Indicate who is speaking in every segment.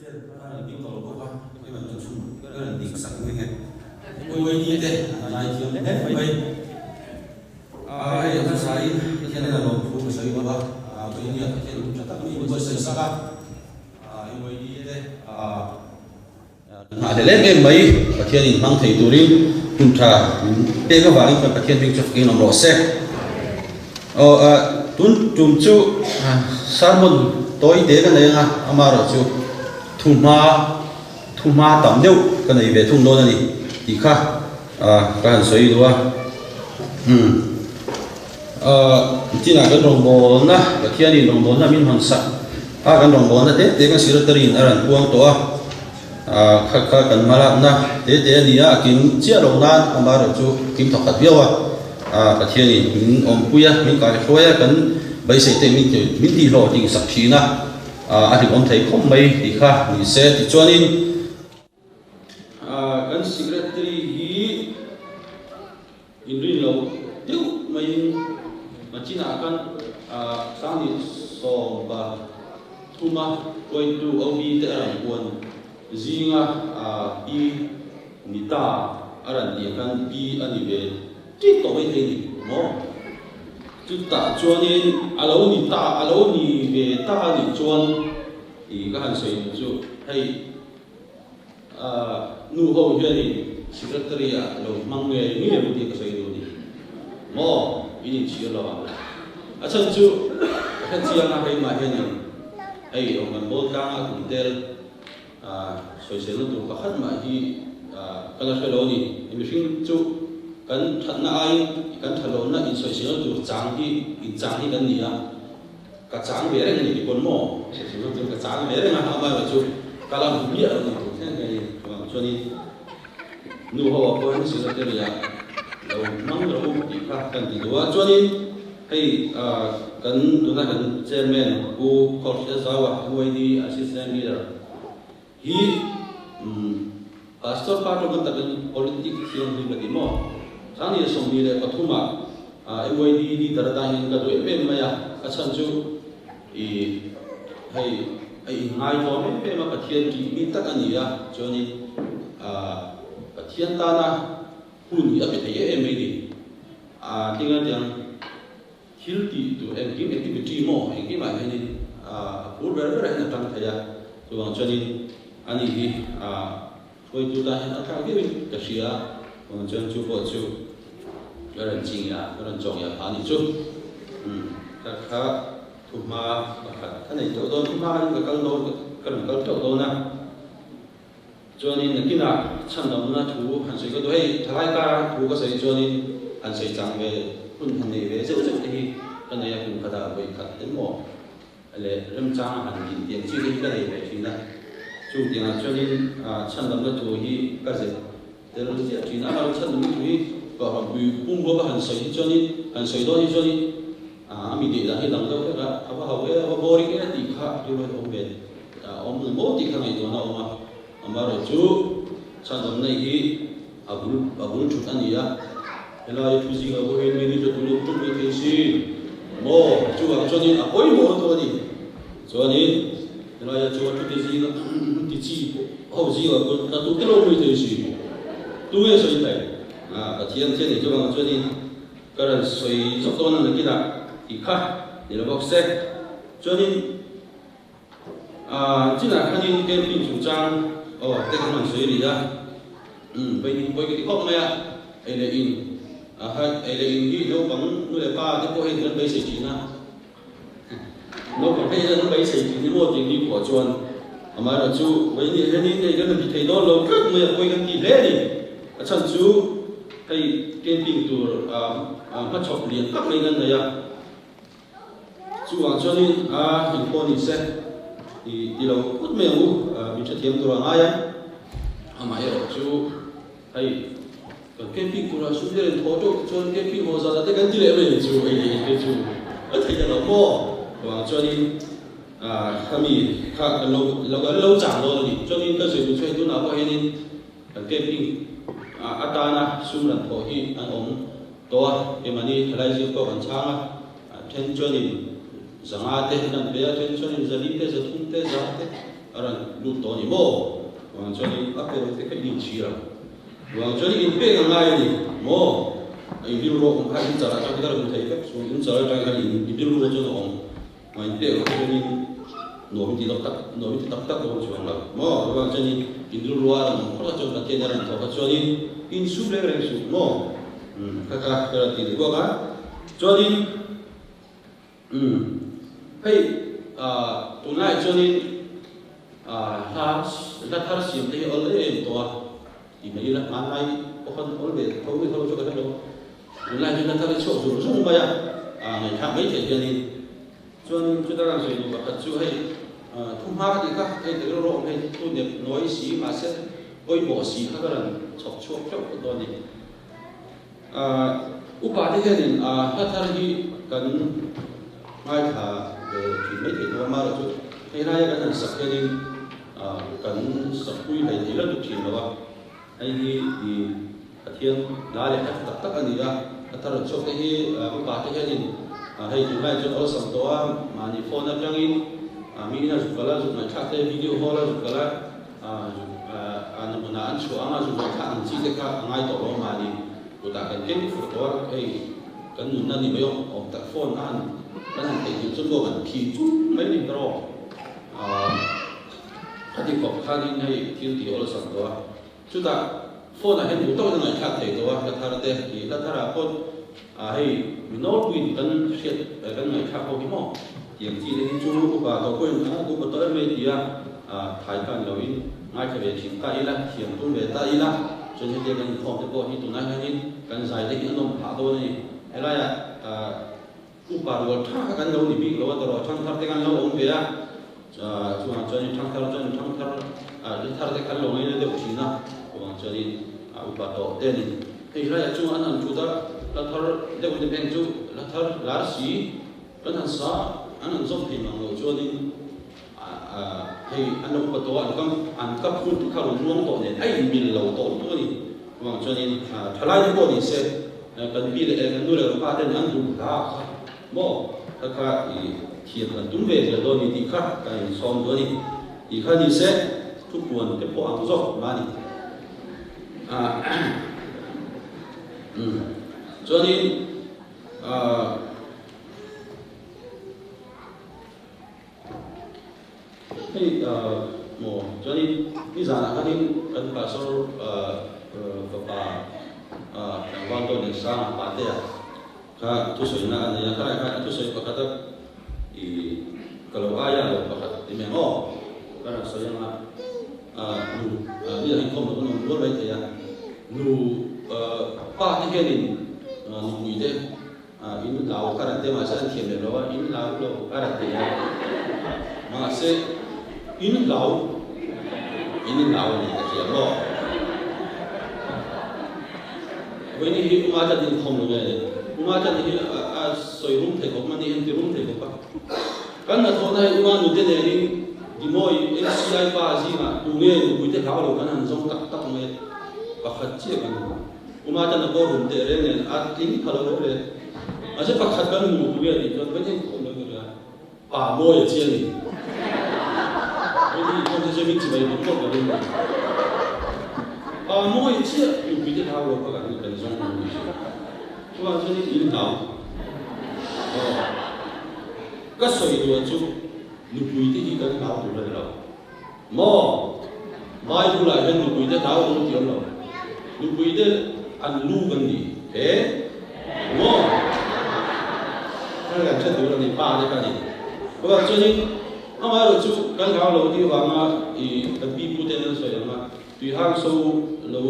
Speaker 1: Fel a rawn ding tawh lo bawk a, hei rawn chu chhun ka rawn ding sak nghe nghe. Uaini te an zaithiam hle mai. A hei a hmasain Pathian a lawm thu ka sawi lo a, Uaini-ah Pathian hun tha tak mai in buatsaih sak a, Uaini te kan nghahhlelh em em mai. Pathian in hmang thei turin hun tha min pek avangin chuan Pathian hming chu fakin awm rawh se. Aw tun tum chu sermon tawi te ka nei anga amaherawh chu thuhma thuhma tam deuh ka nei ve thung dawn a ni tih kha ka han sawi duh a. Umm tinah kan rawngbawlna Pathianin rawngbawlna min hawn sak a kan rawngbawlna te te kan secretary in a rawn puang tawh a kha kha kan hmalakna te te a ni a a kim chiah lo nan amaherawh chu kim thawkhat viau a. Pathianin min awmpui a, min kaihruai a, kan beisei te min min tihhlawh tih sak thin a, a hlimawm thei khawp mai tih kha ni se. Tichuanin kan secretary hi inrin loh deuh maiin machinah khan Sangni 13 hruaitu OB te a rawn puan zinga Pi Nita a rawn tih khan Pi a ni ve Tih tawh mai thei ni maw? Chutah chuanin a lo ni ta, a lo ni ve ta a nih chuan tih ka han sawi duh chu hei nu ho hianin secretary ah lo hmang ngei ngei ang tih ka sawi duh a ni maw? In inchhir lo ang. A chhan chu ka hre chiang a keimah hianin hei awm kan bawl tlanga kum tel Sawiselna tur pakhat mah hi ka la hre lo a ni. Mihring chu kan thatna aiin kan tha lohna insawiselna tur chang hi inchang hi kan ni a, ka chang ve reng a ni ti pawn maw? Sawiselna tur ka chang ve reng a, amaherawh chu ka la hmu miah lo a ni tur thleng hian in chuvang chuanin nu ho ah pawhin secretary ah lo hmang lo tih kha kan ti duh a, chuanin hei kan tuna kan chairman Pu Khawlhriatzaua MYD Assistant Leader hi Pastor pa tawng kan takin politic thianghlim a ti maw? Sangni 23 ah MYD leader atan hian ka duh em em mai a, a chhan chu i hei a inngaihtlawm em em a, Pathian tih mi tak a ni a, chuanin Pathian tana hun hi a pe thei em em mai ni. A tinga tiang thil tih tur engkim activity maw engkimah hianin a phur ber berah hian a tang thei a, chuvang chuanin ani hi a hruaitu tan hian a thlak viauin ka hria a, chuvang chuan chu pawh chu ka rawn ching a, ka rawn chawng ya phah a nih chu. Umm ka kha thuhma pakhat ka nei teuh dawn, thuhma in ka kal dawn ka rawn kal teuh dawn a. Chuanin nakinah chhandamna thu han sawi ka duh. Hei thalai kara thu ka sawi chuanin han sawi chang ve hun han nei ve zeuh zeuh te hi ka nei a, kum khatah vawi khat emaw leh remchanga han din tiang chi te hi ka nei ve thin a. Chung tiangah chuanin chhandamna thu hi ka zep tel ziah thin a, amaherawhchu chhandamna thu hi kohhranpui pumrua ka han sawi hi chuanin han sawi dawn hi chuanin a mi deih dan hi dang deuh hlek a, a va hau e, a va boring e tih kha rilru hi a awm ve. A awm lo maw tih kha ngaihtuahna a awm a, amaherawhchu chhandamna hi a bul a bul thut a ni a, helai thu zingah pawh hian mi ni tla tur lo tum mai thei si maw? Chuvang chuanin a pawimawh lutuk a ni. Chuanin helaia chuan thu ti zinga thu ti chi ho zingah pawh tla tur te lo mai thei si. Tunge sawi thei? Pathian thian ni chuvang chuanin ka rawn sawi zawk dawn a nakinah tih kha ni lo bawk se. Chuanin. Aaa chinah khanin camping chungchang aw te kan rawn sawi rih a, umm pawi pawi ka ti khawp mai a, ei leh in a ha ei leh in hi naupang nu leh pa te pawh hian kan beisei thin a, naupang te hian an beisei thin emaw tih ni khuah chuan amaherawhchu vawiin ah hianin hei kan rawn ti thei dawn lo tlat mai a, pawi kan ti hle a ni, a chhan chu hei camping tur aa hmachhawp lian tak mai kan nei a. Chuvang chuanin a inpawh ni se i ti lo phut mai ang u, min hrethiam tur a ngai a, amaherawh chu hei kan camping turah sum te rawn thawh teuh te chuan camping haw zan ah te kan ti leh mai ang chu ei leh in te chu a theih ta lo maw? Chuvang chuanin khami kha kan lo kan lo chang dawn a ni. Chuanin ka sawi duh chu hei tunah pawh hianin kan camping atana sum rawn thawh hi an awm tawh a, keimahni thalai zir pawh kan chhang a, a then chuanin zanga te an pe a, then chuanin zali te, zathum te, za te. a rawn lut tawh a ni maw? Vang chuanin a pel te kha in inchhir ang. Vang chuanin in pek a ngai a ni maw? A in rilru a awm kha in char atang khan a hmu thei vek chu in char atang khan in rilru chuan a awm. A in pek loh chuanin nuam i ti tak tak nuam i ti tak tak dawn chuang lo maw? Vang chuanin in rilru a rawn awm phawt a chuan Pathian a rawn thawk a chuanin in sum reng reng suh maw? Umm kha kha ka rawn ti leh bawk a. Chuanin. Umm hei ah tunlaiah chuanin ah hla hla thar siam te hi awl em em tawh a tih mai ila hmanlai pawh khan awl ve tho nge tho chu ka hre lo tunlai hian hla thar hi chhuak zung zung mai a ah ngaihthlak mai theih hianin chuanin chuta kan sawi duh pakhat chu hei ah thu hma ka tih kha hei ka rilru awm hei thu nep nawi si mahse pawimawh si kha ka rawn chhawp chhuak hlauh phawt dawn a ni. Upa te hianin hla thar hi kan ngaithla ve thin mai thei tawh a, amaherawhchu hei laia kan han sak hianin kan sakpui hlei thei lutuk thin lo a, hei hi i Pathian hla leh hla tha tak tak a ni a, hla thar rawn chhuak te hi upa te hianin hei tunlaiah chuan awlsam tawh a, mahni phone atangin mi ina zuk kal a, zuk ngaihthlak te video hall a zuk kal a, A namuna an chhuah anga zu ngaihthlak ang chi te kha a ngai tawh lo mahni kutah kan keng fur tawh a, hei kan nunna ni mai awm awm tak phone a han kan han theihnghilh chu maw kan thi chung mai ni erawh khati khawp khanin hei thil tih awlsam tawh a, chutah phone ah hian duh tawkin a ngaihthlak thei tawh a hla thar te ih hla thar ah pawh hei mi nawlpuiin kan hriat kan ngaihthlak ho hi maw tiang chi te hi chu upa tawh pawhin a upa tawh em mai ti a. Thai khan lo in ngaithla ve thin ta ila, thiam tum ve ta ila, chuan hetia kan inkhawm te pawh hi tunah hianin kan zai te hi a nawm phah dawn a ni. Helaiah upa rual tha kha kan lo ni bik lo a, tawrh thangthar te kan lo awm ve a, chuvang chuanin thangthar chuan thangthar la thar te khan lo ngaina deuh thin a, chuvang chuanin upa tawh te a ni. Hei helaiah chungah an han thut a, la thar deuh te pheng chu la thar lar si kan han sa an han zawm thei mang lo chuanin Hei an lo upa tawh a, an kam an ka phut kha rawn luang tawh nen a inmil lo tawh lutuk a ni. Chuvang chuanin thalai te pawh ni se kan pi leh kan nu leh kan pa ten an duh hla kha maw kha kha i thiam kan tum ve zel dawn ni tih kha kan insawm duh a ni. Tih kha ni se thupuan te pawh ang zawk mah a ni. Chuanin Hei maw chuanin nizanah khanin kan pastor fapa tlangval dawn leh sang Patea kha thusawina a nei a, khalai khan a thusawi pakhat a i ka lo aia lo pakhat ti mai ang aw ka rawn sawi ang a nu nizan inkhawm lo kan awm rual mai thei a nu pa te hianin nupui te In lau ka rat te mahse an thiam lem lo a, in lau lo ka rat te a, mahse in lau in in lau a ni ka hria maw? Vawiin hi Uma tan inkhawm lo nge ni? Uma tan hi a sawi rum thei khawp a ni, an ti rum thei khawp a. Kan hnathawhna hi Uma nute nenin Dimawi MCI pa zingah tu nge nupuite hlau lo kan han zawng tak tak mai a, pakhat chiah kan hmu. Uma tan a kaw rum teh reng nen a tling pha lo reng reng. Mahse pakhat kan hmu tu nge tih chuan vawiin hian khawm lo ka ria. Pa mawi a chiang ni. Vawiin hi inkhawm te chuan min chibai bawk bawk ka ring ni. Pa mawi chiah nupui te hlau lo kha kan kan zawng hmu ni thin. Chuvang chuan in in hlau. Aw. Ka sawi duh chu nupui te hi kan hlau tur a ni lo. Maw? Bible ah hian nupui te hlau an awm tih awm lo. Nupui te an lu kan ni he? Maw? Kha kan hre tur a ni, pa te kha ni. Chuvang chuanin amaherawh chu kan hlau lo tih avanga i kan pi pu ten an sawi ang a, tuihang so lo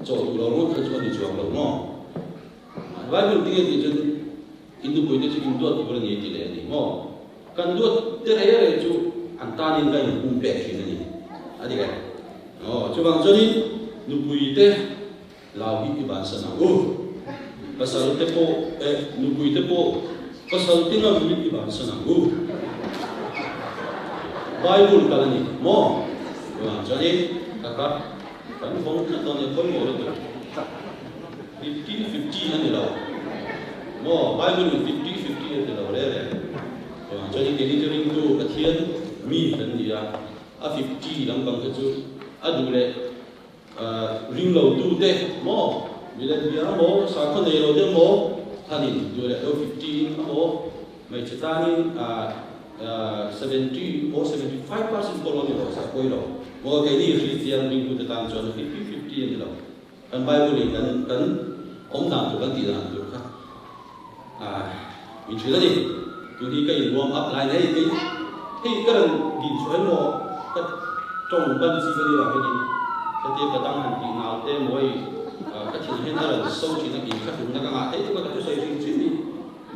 Speaker 1: chawh duh lo ngawt kha chu a ni chuang lo maw? Bible tinge tih chuan in nupui te chu in duat tur a ni tih leh a ni maw? Kan duat te rei rei chu an tanin ka inhum pek thin a ni a ti em? Aw, chuvang chuanin nupui te lau hi i bansan ang u. Pasal te pawh eh nupui te pawh pasal te ngam hi i bansan ang u. Bible kal a ni maw? Chuvang chuanin ka kha kan vawng tlat dawn e pawimawh lutuk. 50-50 a ni lo maw? Bible in 50-50 a ti lo reng reng. Chuan i keini chu ringtu Pathian mi kan ni a. A 50 lampang kha chu a duh leh ring lo tu te maw, milem bia maw, sakhaw nei lo te maw khanin duh leh lo 50 in a maw, hmeichhe tanin 70 or 75% pawh lo ni lo, sa pawi lo maw, keini Hristian ringtute tan chuan 50 50 a ni lo. Kan Bible in kan kan awm dan tur kan tih dan tur kha min hrilh a ni. Tun hi ka in warm up lai hei hei hei ka rawn din chhuah emaw ka tawng ban chi ka ni vang hianin hetia ka dang han tih nau te emaw hei ka thin hian a rawn so thin a in kha hlumna ka ngah theih tuk a ka thusawi hrim hrim hi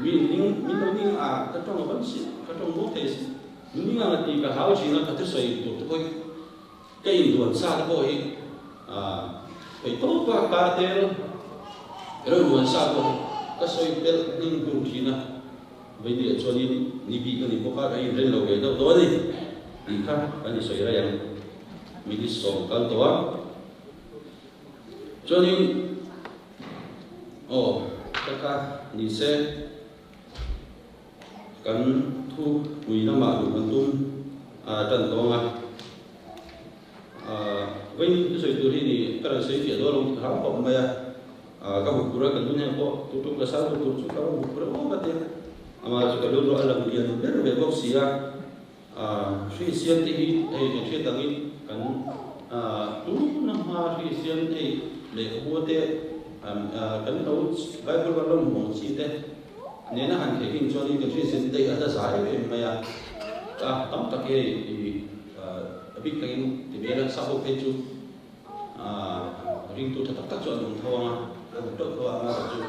Speaker 1: mi in ning min lo ning a ka tawng a ban si ka tawng muang thei si min ning ang a tih ka hlau thin a ka thusawi tur te pawh hi Ka induan sa te pawh hi thei tawp a, kar tel ero duan sa pawh hi ka sawi pelh hning hnung thin a, Vainia chuanin ni bik a ni bawk a, ka inren lo ve deuh dawn a ni tih kha kan insawi raih ang. Minute 10 kal tawh a, chuanin aw ka kha ni se. Kan thu pui lamah duh kan tum tan tawng a, vawiin thusawi tur hi ni ka rawn sawi fiah dawn lo tih ka hlau khawp mai a, ka bu phur a kan hun heng pawh tuk tuk la sal bu tur chu ka va bu phur a awm a tia, amah chu ka lu ruah a lang lian ber ve bawk si a, hri siam te hi hei kan hriat angin kan tuna hma hri siam hei lehkhabu te kan lo Bible kan lo hmu ang chi te. Nena han theih hin chuanin kan hriat daih a hla zai em em mai a, a tam tak hi hei i a bik takin ti ve ila sa ho phei chu ringtu tha tak tak chu an awm tho ang a, an awm teuh tho ang a chu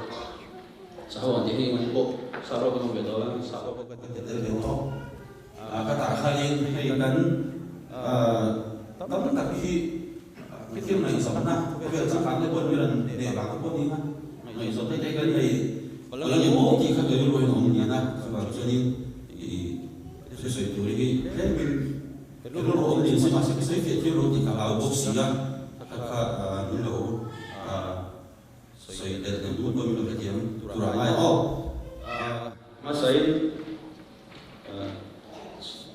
Speaker 1: sa ho an tih hei engmah ni pawh sa rawk an awm ve dawn a, sa ho pawh kan ti tel ve tawh a, ka tah khanin hei kan tam tak hi thil ngaihzawmna khawvel changkang te pawh an rawn neh vang te pawh ni a, ngaihzawmna te kan nei la ni maw tih kha rilru in a awm lian a, chuvang chuanin ih thusawi tur hi tlemin rilru a awm lian si mahse ka sawi fiah thil ro tih ka hlau bawk si a, kha kha min lo sawi tel kan duh pawh min lo hrethiam tur a ngai aw. Hmasain.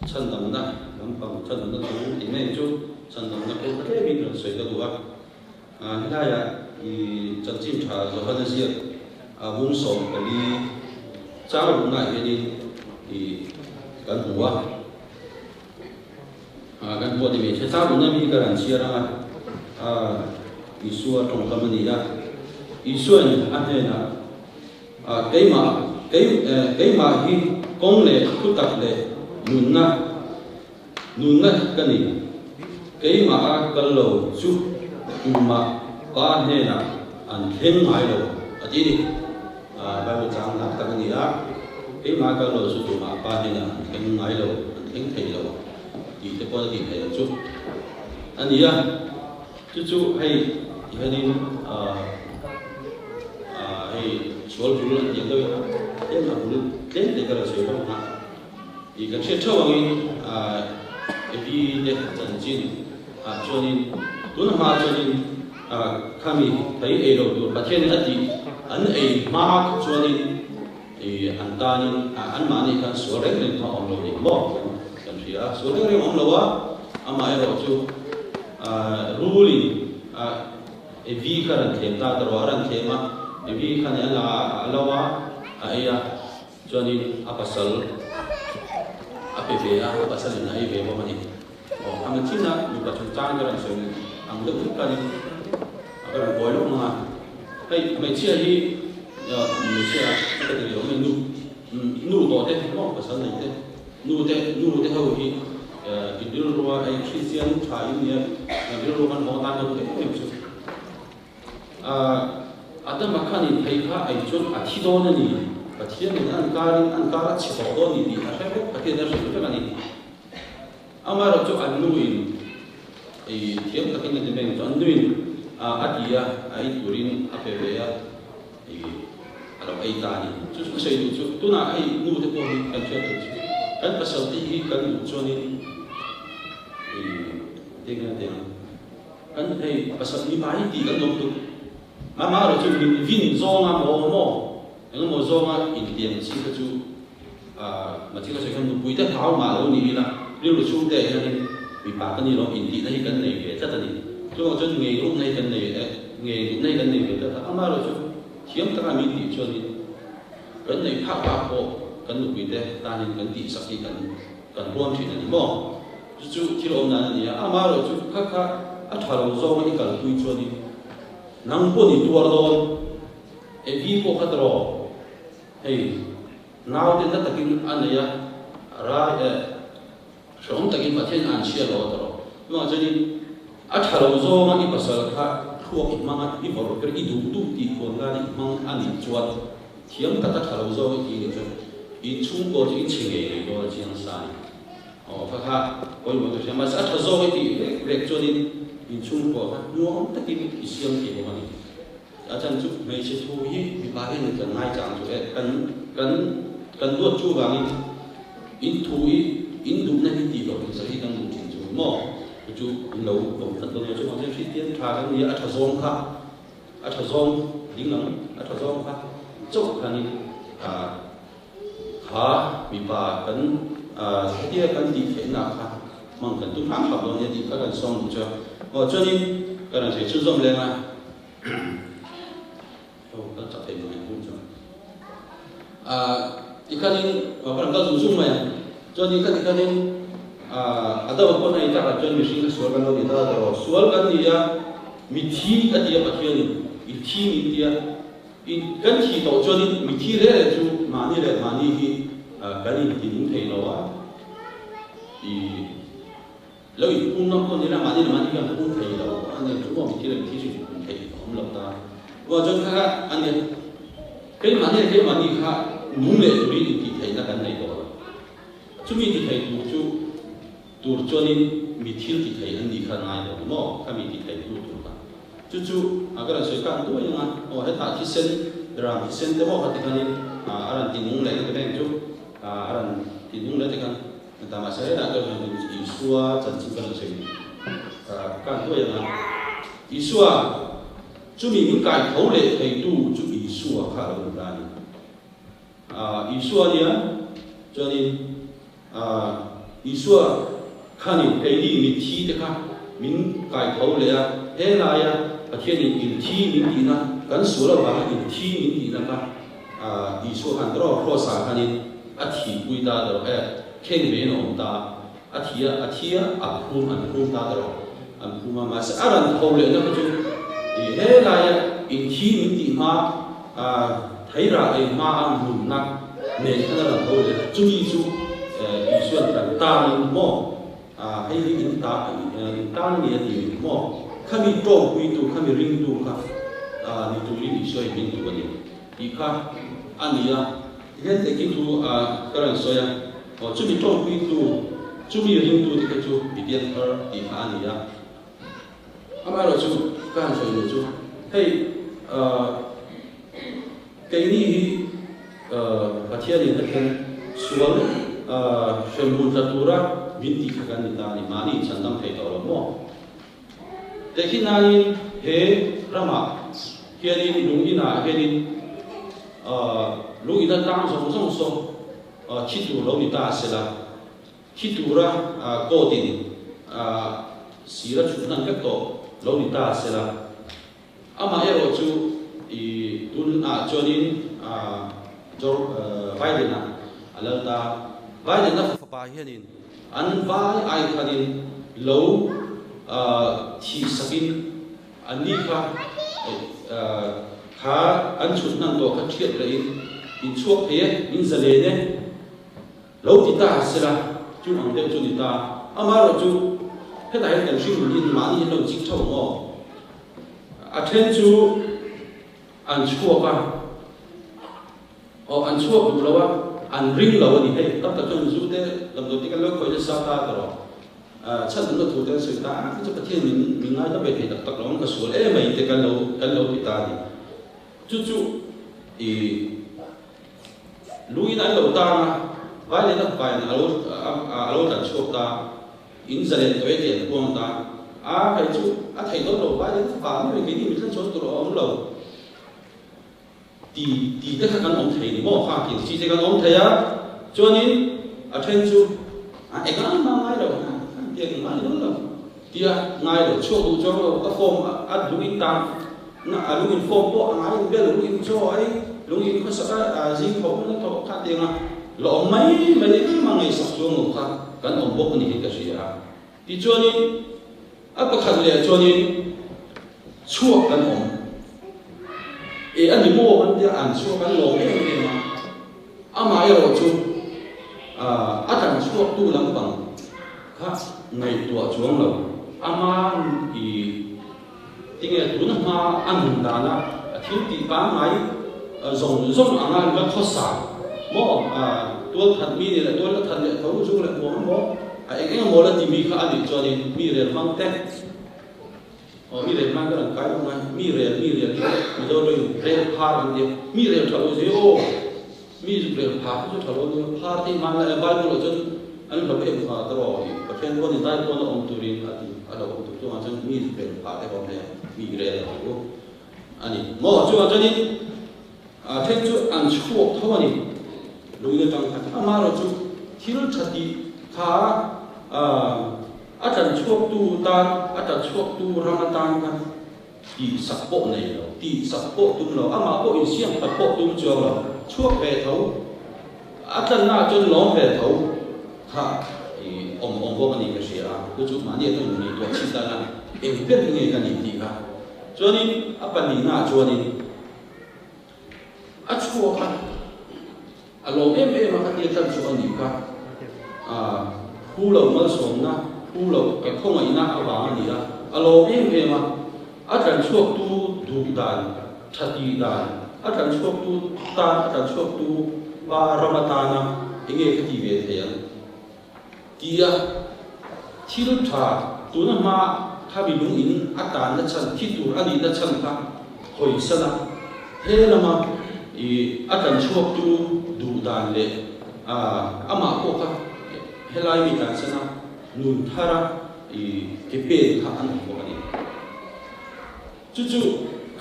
Speaker 1: Chhandamna lampang chhandamna thu tih mai chu chhandamna kawng ka tlemin rawn sawi ka duh a. Helaiah i chanchin tha Johana ziak bung 14 chang ruknaah hianin i kan hmu a. Kan hmu a ti mai. He chang rukna mi hi ka rawn chhiar ang a, Isua tawngkam a ni a. Isuain a hnenah. Keimah, kei, keimah hi kawng leh thutak leh nunna, nunna ka ni. Keimah a kal lo chu tumah Pa hnenah an thleng ngai lo, a ti a ni. Bible chang nak tak a ni a, keimah a kal lo chu tumah Pa hnenah an thleng ngai lo, an thleng thei lo tih te pawh a ti thei ang chu a ni a. Chu chu hei ti hianin hei sual bul an tih ang deuhin a tlem a bul tlem te ka rawn sawi bawk ang a. Ih kan hriat theuh angin Evi te chanchin ah chuanin tun hma chuanin khami thei ei lo tur Pathianin a tih an ei hma kha chuanin ih an tanin anmahni khan sual reng reng kha a awm lo ni maw kan hria a, sual reng reng a awm lo a, amaherawh chu Rulin Evi kha rawn thlem ta ta rawh, a rawn thlem a, Evi khan a la a lo a, a ei a, chuanin a pasal a pe ve a, a pasalin a ei ve bawk a ni. Aw, a chin a nupa chungchang ka rawn sawi ang deuh vek khanin ka rawn kawi lawk mang a, hei hmeichhia hi hmeichhia chu ka ti ve awm e, nu nu tawh te maw pasal nei te, Nu te, nu te ho hi in rilrua hei Kristian tha in nia, kan rilru kan haw tan ka duh em em chu. Adama khan in thei kha ei chuan a thi dawn a ni, Pathian in an kar in an kar a chhe tawh dawn ni tih a hre vek, Pathian a hrilh vek a ni. Amaherawhchu an nu in ei thiam takin a ti mai ang chu, an nu in a ti a, a ei turin a pe ve a. I a lo ei ta a ni. Chu chu ka sawi duh chu, tunah hei nu te pawh hi kan hriat duh chu, kan pasal te hi kan duh chuanin i eng nge tih ang, kan hei pasal mipa hi tih kan nuam tuk, amaherawh chu min vin zawnga maw maw eng emaw zawnga intiang chi kha chu ah mahse ka sawi khan nupui te hlau mah lo ni ila rilru chhungte ah hianin. Mipa ka ni lo intihna hi kan nei ve tlat a ni. Chuvang chuan ngei rukna hi kan nei e, ngei duhna hi kan nei ve tlat a. Amaherawhchu thiam taka min tih chuanin kan neih phak phak pawh kan nupuite tanin kan tihsak hi kan kan huam thin a ni maw? Chu chu thil awm dan a ni a. Amaherawhchu kha kha a tha lo zawnga i kalpui chuanin nang pawh ni tuar dawn Evi pawh kha tawh hei naute na takin a nei a, rai eh. Hrehawm takin Pathian an chhia lo a tawh. Chuvang chuanin a tha lo zawnga i pasal kha thluak i hmang a, i vawrh ber i duh duh tih khuan nan i hmang a nih chuan thiam taka tha lo zawng i tih nih chuan in chhungkaw chu i chhe ngei ngei dawn a chiang sa a ni. Aw kha kha pawimawh chu hria mahse a tha zawng i tih vek vek chuanin in chhungkaw kha hnuam takin i siam thei bawk a ni. A chan chu hmeichhe thu hi mipa hian kan ngaichang chu e, kan kan kan duat chu vangin in thu hi in duhna hi tih loh in sawi hi kan duh thin chu maw? Chu chu in lo awm tlat dawn nia, chuvang chuan Kristian tha kan nia a tha zawng kha a tha zawng ding ang a tha zawng kha chauh khanin ah kha mipa kan ah hetia kan tih theihna kha hmang kan tum hram hram dawn nia tih kha kan sawm duh chu a, aw chuanin kan rawn sawi chhunzawm leng a. Tikhanin ka rawn kal zung zung mai a, chuan nikhat tikhanin Adama pawn a intakah chuan mihring kha sual kan lo ni ta ta rawh, sual kan ni a, mithi a ti a Pathianin i thi min ti a, kan thih tawh chuanin mithi reh reh chu mahni leh mahni hi kan intinung thei lo a, i. Lo inphum ngam pawh ni la, mahni leh mahni hian phum thei lo a ni. Chu maw mitthi leh mitthi chu inphum thei a awm lo ta. Ruah chuan kha kha a nia, keimahni leh keimahni kha nung leh turin intihtheihna kan nei tawh lo. Chumi tithei tur chu tur chuanin mi thil tithei an nih kha ngai lo ni maw? Kha mi tithei tu tur kha. Chu chu a ka rawn sawi khan duai ang a, aw hetah thisen, ram thisen te maw kha tikhanin a rawn ti nung leh na te beng chu a rawn ti nung leh tikhan Heta mahse hetah chuan hian Isua chanchin ka rawn sawi kan hnuai ang a, Isua chumi min kai tho leh theitu chu Isua kha a lo ni ta a ni. Isua nia chuanin Isua khanin keini mitthi te kha min kai tho leh a, he laia Pathianin inthi min tihna, kan sual avanga inthi min tihna kha Isua khan erawh Kross-ah khanin a thihpui ta erawh e, kheng vein a awm ta a, a thi a, a thi a, a phum, an phum ta erawh an phum a, mahse a ran tho lehna kha chu i helaia inthi min tih hma, theirah ei hma a nunna nen khan a ran tho leh a, chumi chu Isua'n kan tanin maw, hei hi in ta, in tan a ni a ti maw, khami tawngpuitu, khami ringtu kha ni turin Isua hi min duh a ni tih kha a ni a. Tihian tehkhin thu ka rawn sawi a, aw chumi tawngpuitu, chumi ringtu te kha chu mi biak thar tih kha a ni a. Amaherawhchu ka han sawi duh chu hei keini hi Pathianin hetiang sual hremhmun tla tura min tih kha kan ni ta a ni, mahni inchhandam thei tawh lo maw? Tehkhin nain he ramah hianin lung inah hianin lung ina tlang zawng zawng saw thi tur lo ni ta sela, thi tura court in sir a chhut hnan vek tawh lo ni ta sela. Amaherawh chu i tunah chuanin Joe Biden-a a lal ta. Biden-a fapa hianin an vai ai khanin lo thihsakin anni kha kha an chhut hnan tawh kha thiat rehin in chhuak thei e, in zalen e lo ti ta sela chu ang deuh chu ni ta. Amaherawh chu hetah hian kan hring in mahni hian lo chik theuh ang aw. A then chu an chhuak a, aw an chhuak duh lo a, an ring lo a ni hei, tam tak chuan zu te damdawi te kan lo khawih nasa ta ta rawh, chhan an thu te an sawi ta a, chu Pathian min min ngaidam ve thei tak tak lo ang ka sual em mai te kan lo kan lo ti ta a ni. Chu chu i luin an lo tang a, vai leh na vaiin a lo a lo tlan chhuak ta. In zalen tawh e tih an puang ta a, kei chu a theih dawn loh vai leh fapa mai mai keini mitla chuan tur a awm lo ti ti te kha kan awm thei ni maw kha tih chi te kan awm thei a, chuanin a then chu a eng a ngai lo a, tiang ngai dawn lo. Tia ngai lo chhuak duh chuang lo ka form a lung in tan na a lung in form pawh a ngai in bel lung in chaw ai lung in khawsak a zing tho na tho kha tiang a la awm mai mai em a ngaihsak chuang lo kha kan awm bawk a ni hi ka hria a. Tichuanin a pakhat leh chuanin chhuak kan awm e a ni maw kan tia an chhuak an lawm em em a. Amaherawh chu a tlan chhuaktu lampang kha ngaihtuah chuang lo. Ama i tinge tuna hma a nun dana a thil tih pangngai zawng zawng anga la khawsa maw? Tual that mi nih leh tual la that leh tho zung leh huam maw? A eng eng emaw la ti mi kha a nih chuanin mi rel hmang te Aw mi rel hmang ka rawn kai bawk a, mi rel mi rel hi Mizo tawngin rel phar an ti a, mi rel tha lo zui aw, mi zuk rel phar hi chu tha lo nia, phar te hi hman lai a Bible ah chuan an hlo em kha ta rawh i Pathian pawn in dai pawn a awm turin a ti a lo awm tur chungah chuan mi zuk rel phar te awm hle a, mi rel a ti u a ni maw chungah chuanin a then chu an chhuak tho a ni lungin atang khan amaherawhchu thil tha tih kha ah. A tlan chhuaktu tan, a tlan chhuaktu ram atan khan tihsak pawh nei lo, tihsak pawh tum lo, amah pawh insiam khat pawh tum chuang lo, chhuak ve tho, a tlannaah chuan lawm ve tho kha i awm awm bawk a ni ka hria a, chu chu mahni atangin ngaihtuah chhin tan a, eng ber hi nge ka nih tih kha. Chuanin a pahnihnaah chuanin a chhuak a. A lawm em em a, ka tia tlan chu a nih kha. A phu lo malsawmna, phu lo ka khawngaihna avang a ni a. A lawm em em a, a tlan chhuaktu duh dan, tha tih dan, a tlan chhuaktu tan, a tlan chhuaktu pa ram atana enge ka ti ve thei ang tia thil tha tuna hma kha mi lung in a tanna chhan thi tur a nihna chhan kha hawi san a, he lama i a tlan chhuaktu duh dan leh amah pawh kha helai mi tlan san a nun thara i ke pen kha an awm bawk a ni. Chu chu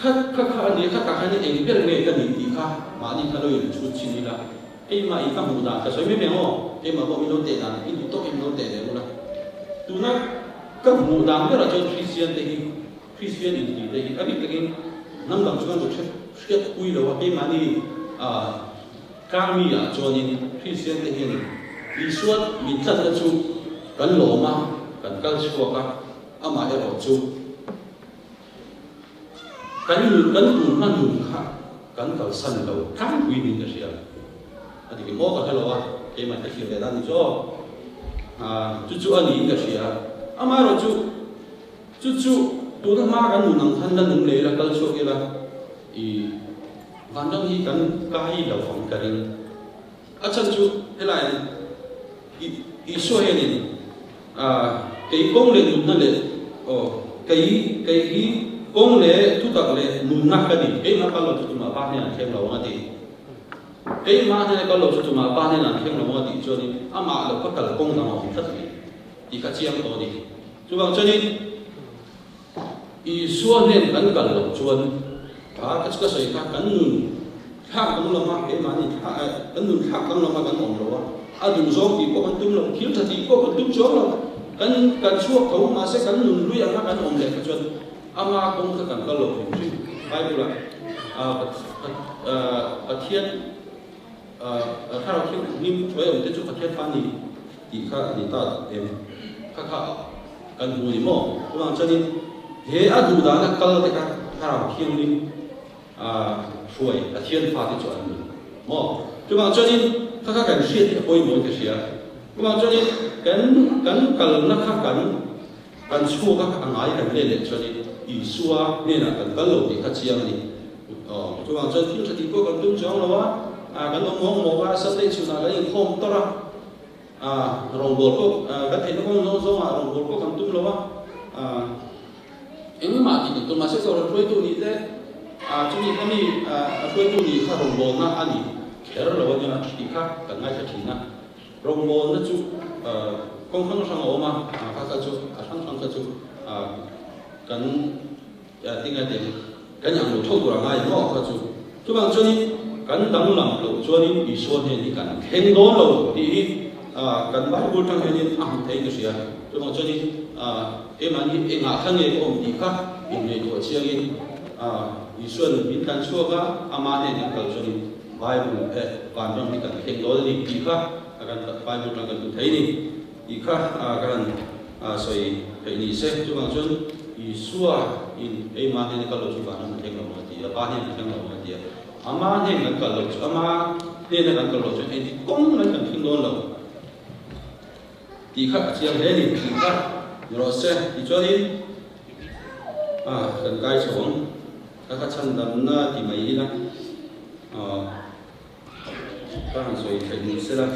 Speaker 1: kha kha kha a ni a, kha tak hian eng ber nge ka nih tih kha mahni kha lo in chhut chhin ila, keimah in ka hmuh dan ka sawi mai mai ang aw, keimah pawh min lo teh dan i duh tawk in min lo teh leh ula. Tuna ka hmuh dan berah chuan Kristian te hi, Kristian intih te hi a bik takin hnam dang chuan ka hre hriat pui lo a, keimahni ah tlangmi ah chuanin Kristian te hianin Isua min tlatna chu kan lawm a, kan kal chhuak a, amah erawh chu. Kan nun kan tun hma nun kha kan kalsan lo tlangpui niin ka hria. A dik em aw ka hre lo a, keimah ka thlir ve dan ni chu aw. Chu chu a niin ka hria. Amaherawh chu, chu chu tuna hma kan nun ang khan la nung leh ila, kal chhuak ila, i vanram hi kan kai lo ang ka ring. A chhan chu helai i Isua hianin kei kawng leh nunna leh aw kei kei hi kawng leh thutak leh nunna ka ni, keimah kal lo chu tumah pa hnenah an thleng lo ang a ti. Keimah hnena kal lo chu tumah pa hnenah an thleng lo ang a tih chuanin amah lo ka kal kawng dang a awm tlat mai tih kha chiang tawh a ni. Chuvang chuanin Isua hnen kan kal loh chuan kha ka sawi kha kan nun thlak danglam a, keimahni kan nun thlak danglam a kan awm lo a, a duh zawng tih pawh kan tum lo, thil tha tih pawh kan tum chuang lo, kan kan chhuak tho mahse kan nun lui anga kan awm leh kha chuan ama kawng kha kan kal lo hrim hrim. Bible ah Pathian Thlarau Thianghlim hruai awm te chu Pathian fa a ni tih kha a ni ta em? Kha kha kan hmu ni maw? Chuvang chuanin he a duh dana kal te kha Thlarau Thianghlim hruai Pathian fa te chu an ni maw? Chuvang chuanin kha kha kan hriat hi a pawimawh in ka hria. Chuvang chuanin kan kan kalna kha kan kan chhuak a a ngai kan let leh chuanin Isua hnenah kan kal lo tih kha chiang a ni. Chuvang chuan thil tha tih pawh kan tum chuang lo a, kan awm mawng mawng a, Sunday chhunah kan inkhawm tawrh a, Rawngbâwl pawh kan theihna kawng zawng zawngah rawngbâwl pawh kan tum lo a, engmah tih kan tum mahse Kohhran hruaitu nih te chumi kha mi a hruaitu nih kha rawngbâwlna a ni kher lo a nia tih kha kan ngaithla thin a. Rawngbâwlna chu kawng hrang hrang a awm a, kha kha chu a hrang hrang kha chu kan tinge tih kan ang lo tho tur a ngai maw kha chu. Chuvang chuanin kan danglam loh chuanin Isua hnen hi kan thleng dawn lo tih hi kan Bible tang hianin a hmu theiin ka hria. Chuvang chuanin keimahni engah kha nge ka awm tih kha inngaihtuah chiangin Isua'n min tlan chhuak a, ama hnen kan kal chuanin Bible eh vanram hi kan thleng dawn a ni tih kha kan Bible atang kan hmu thei a ni tih kha ka han sawi theih ni se. Chuvang chuan Isua in keimah hnen a kal lo chu vanram a thleng lo ang a ti a, Pa hnen a thleng lo ang a ti a. Ama hnen kan kal loh chu ama hnena kan kal loh chuan engti kawng mai kan thleng dawn lo tih kha a chiang hle a ni tih kha ni rawh se. Tichuanin kan kai chho ang kha kha chhandamna ti mai ila ka han sawi theih ni sela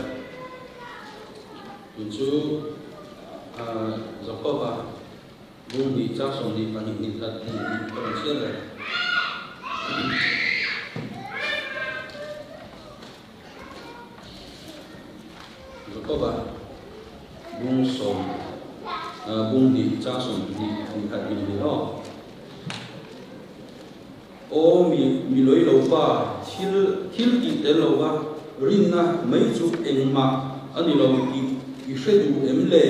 Speaker 1: tun chu Jakob-a Bung hnih chang 22 ni khat ni tih ka rawn chhiar reng. Jakoba bung sawm bung hnih chang 20 ni khat ni ni aw. Aw mi mi loi lo pa thil thil tih tel lo va rinna mai chu engmah a ni lo tih i hre duh em le?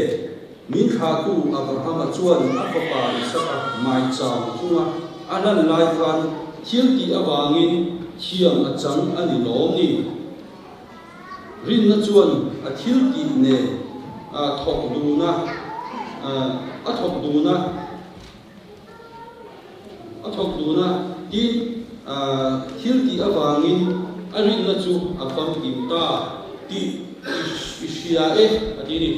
Speaker 1: Min thlahtu Abrahama chuan a fapa Isaka maichang chunga a hlan lai khan thil tih avangin thiam a chang a ni lawm ni? Rinna chuan a thil tih nen a thawk dun a, a thawk dun a. A thawk dun a, tin, thil tih avangin a rinna chu a famkim ta tih i hria e, a ti a ni.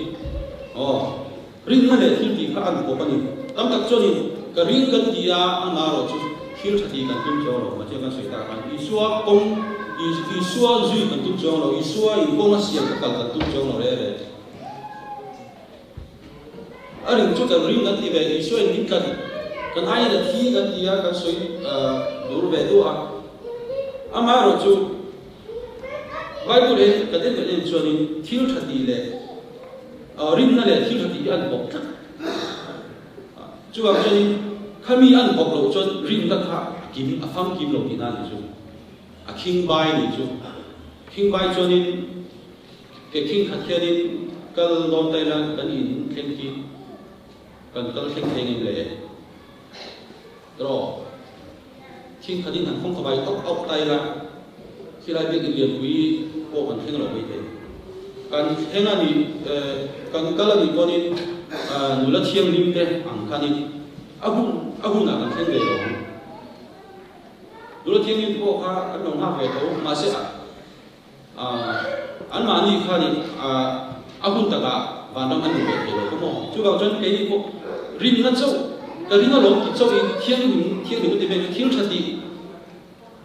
Speaker 1: Aw, rinna leh thil tih kha an kawp a ni. Tam tak chuanin ka ring kan ti a, amah erawh chu thil tha tih kan tum chuang lo. Mahse kan sawi tak khan Isua kawng, Isua zui kan tum chuang lo, Isua in kawng a siam kha kal kan tum chuang lo reh reh. A ring chu kan ring kan ti ve, Isua in min tlan, kan aiin a thi kan ti a, kan sawi dur ve duh a. Amaherawh chu Bible hi kan en kan en chuanin thil tha tih leh rinna leh thil tha tih hi a an bawk tlat. Chuvang chuanin khami a an bawk loh chuan rinna kha a kim, a famkim lo tihna a nih chu. A khingbai a nih chu. Khingbai chuanin Ke khing khat hianin kal dawn ta ila kan in thleng khi kan kal thleng thei ngem le? Tawh khing khatin han khawng khabai awk awk ta ila khilai biakinn lianpui pawh kan thleng lo mai thei. Kan thleng a nih kan kal a nih pawhin nula thianghlim te ang khanin a hun a hunah kan thleng ve lo ang. Nula thianghlim pawh kha an lo nghak ve tho mahse Anmahni khanin a hun takah vanram an hmu ve thei lo kha maw? Chuvang chuan keini pawh rinna chauh, ka ring alawm tih chauhin thianghlim thianghlim a ti mek chu thil tha tih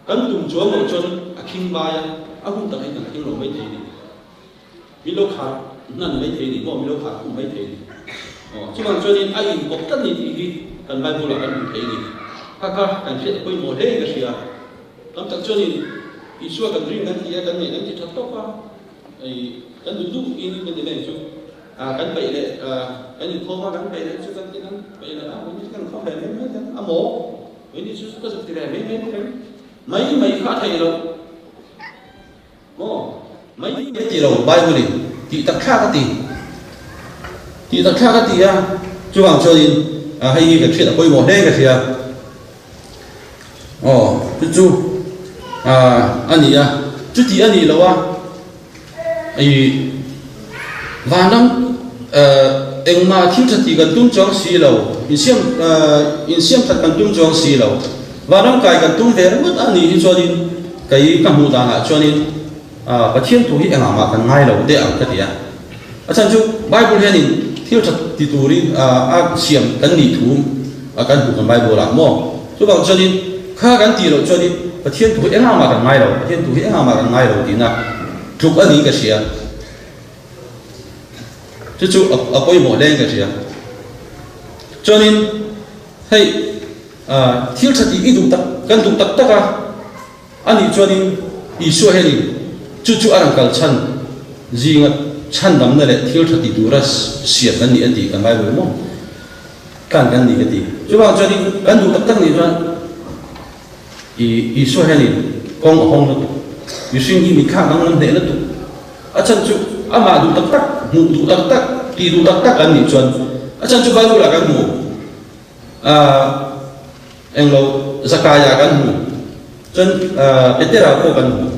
Speaker 1: kan tum chuang loh chuan a khing vai a, a hun tak hi kan thleng lo mai thei a ni. Min lo khar hnan mai thei a ni maw? Min lo khar khum mai thei a ni. Aw, chuvang chuanin a inkawp tlat a ni tih hi kan Bible-ah kan hmu thei a ni. Kha kha kan hriat a pawimawh hle in ka hria. Tam tak chuanin Isua kan ring kan ti a, kan neih kan ti tha tawk a, ei kan duh duh in kan ti mai ang chu. Kan peih leh kan inkhawm a, kan peih leh chu kan ti kan peih leh a, vawiin chu kan inkhawm ve mai mai ten a maw? Vawiin chu ka zuk ti ve mai mai bawk em? Mai mai kha a theih loh maw? Mai mai ti lo Bible in tih tak thlak a ti, tih tak thlak a ti a, chuvang chuanin hei hi kan hriat a pawimawh hle ka hria. Aw chu chu a ni a, chuti a nih loh a ih vanram engmah thil tha tih kan tum chuang si lo, insiam insiam that kan tum chuang si lo, vanram kai kan tum ve ringawt a nih hi chuanin kei ka hmuh danah chuanin Pathian thu hi engah mah kan ngai lo deh ang ka ti a. A chhan chu Bible hianin thil tha ti turin a siam kan nih thu kan hmu kan Bible ah maw? Chuvang chuanin kha kan tih loh chuanin Pathian thu hi engah mah kan ngai lo, Pathian thu hi engah mah kan ngai lo tihna tluk a niin ka hria. Chu chu a pawimawh hle in ka hria. Chuanin hei thil tha tih i duh tak kan duh tak tak a. Anih chuanin Isua hianin chu chu a rawn kal chhan zinga chhandamna leh thil tha ti tura siam kan ni a ti kan Bible maw? Tlan kan ni ka ti. Chuvang chuanin kan duh tak tak nih chuan Isua hianin kawng a hawng lutuk. Mihring hi min thlak danglam hneh lutuk. A chhan chu amah duh tak tak, hmuh duh tak tak, tih duh tak tak an nih chuan. A chhan chu Bible ah kan hmu ah englo Zakaia kan hmu chuan Petera pawh kan hmu.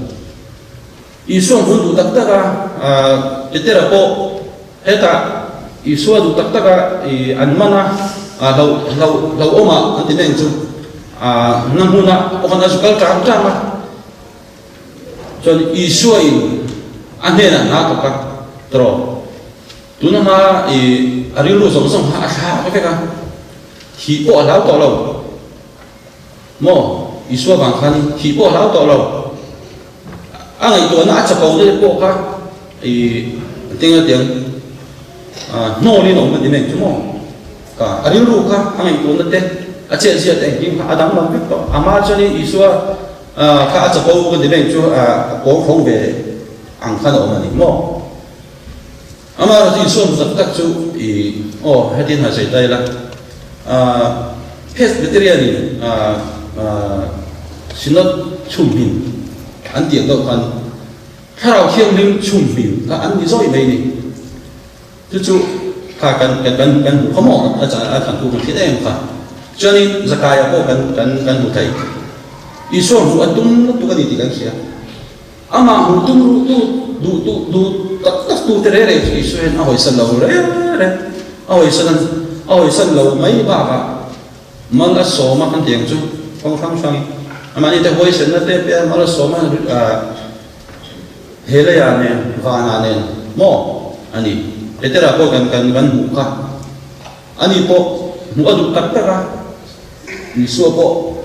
Speaker 1: Isua hmun duh tak tak a Petera pawh hetah Isua duh tak tak a i an man a hlo hlo hlauhawm ah an ti mai ang chu na hmun ah pawh khan a zu kal tang tang a. Chuan Isua in a hnenah hna thawk a, Tawh, tuna hma i a rilru zawng zawng kha a thlak vek a, thih pawh a hlau tawh lo. Maw? Isua vang khan thih pawh a hlau tawh lo. A ngaihtuahna a chapo na te pawh kha i tinga tiang hnawlin a awm a ti mai ang chu maw? Ka a rilru kha a ngaihtuahna te, a chetziah te engkim kha a danglam vek tawh. Amah chuanin Isua Kha a chapo ka ti mai chu a pawl tho ve ang khan a awm a ni maw? Amaherawhchu Isua hmu tak tak chu i aw hetin han sawi ta ila, Presbyterian in Synod chhumhmin an tih ang deuh khan Thlarau Thianghlim chhumhmin kha an ni zawih mai ni. Chu chu kha kan kan kan kan hmu kha maw a a than thu kan hriat em kha. Chuanin Zakaia pawh kan kan kan hmu thei. Isua hmuh a tum lutuk a ni tih kan hria. Amah hmuh tum ruh tu duh tu duh tak tak tu te reng reng chu Isua hian a hawisan lo reng reng. A hawisan a hawisan lo mai bakah mal a sawm a kan ti ang chu kawng hrang hrangin amahni te huaisenna te pia mal a sawm a He leiah nen, vanah nen maw a ni? Petera pawh kan kan kan hmuh kha. Ani pawh hmuh a duh tak tak a, Isua pawh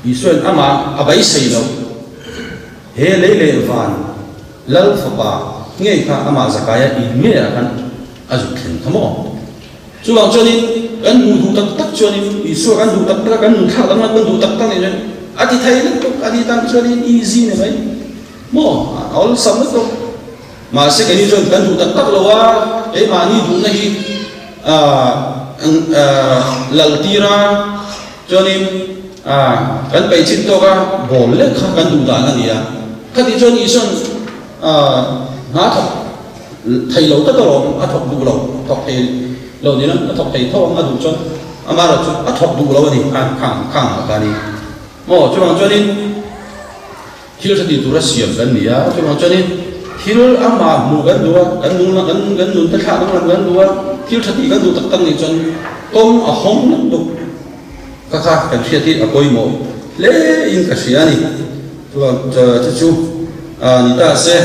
Speaker 1: Isuain amah a beisei lo. He lei leh van Lal Fapa ngei kha amah Zakaia in ngeiah khan a zuk thlen kha maw? Chuvang chuanin kan hmuh duh tak tak chuanin Isua kan duh tak tak a, kan nun thlak danglam kan duh tak tak nih chuan a ti thei lutuk a ni tan chuanin easy ni mai maw, a awlsam lutuk. Mahse keini chuan kan duh tak tak lo a, keimahni duhna hi lal tir a, chuanin kan peih chin tawk a, ball lek kha kan duh dan a ni a. Khatih chuan Isua'n hna thawk Thei lo tak alawm, a thawk duh lo, thawk thei lo ni lo, a thawk thei tho ang a duh chuan amaherawh chu a thawk duh lo a ni, khan khang khang ah khan in maw chuvang chuanin thil tha ti tura siam kan ni a, chuvang chuanin thil amah hmuh kan duh a, kan nung kan kan nun te thlah danglam kan duh a, thil tha tih kan duh tak tak nih chuan kawng a hawng lutuk kha kha kan hriat hi a pawimawh hle in ka hria a ni, chuvang chu chu ni ta se.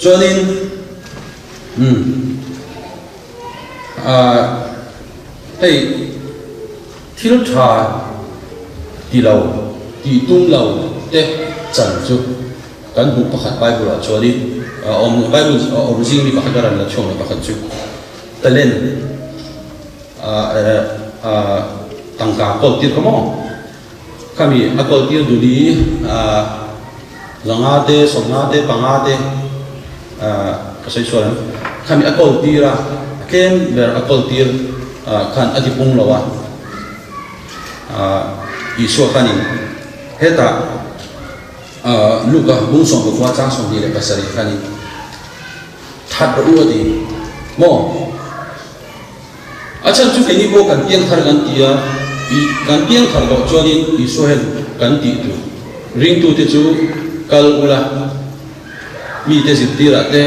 Speaker 1: Chuanin umm ah hei thil tha ti lo tih tum lo te chan chu kan hmuh pakhat Bible ah chuanin a awm Bible a awm zing mi pakhat a rawn la chhuak leh pakhat chu talent ah ah tangka kawl tir kha maw. Khami a kawltir duli 5 te, 50 te, 5 te ka sawi sual ang. Khami a kawltir a, a tlem ber a kawltir khan a ti pung lo a. Isua khanin hetah Luka bung 19 chang 27 khanin that rawh u a ti maw? A chhan chu keini pawh kan piangthar kan ti a, i kan piangthar loh chuanin Isua hian kan tih tur ringtute chu kal ula, mite zirtirah te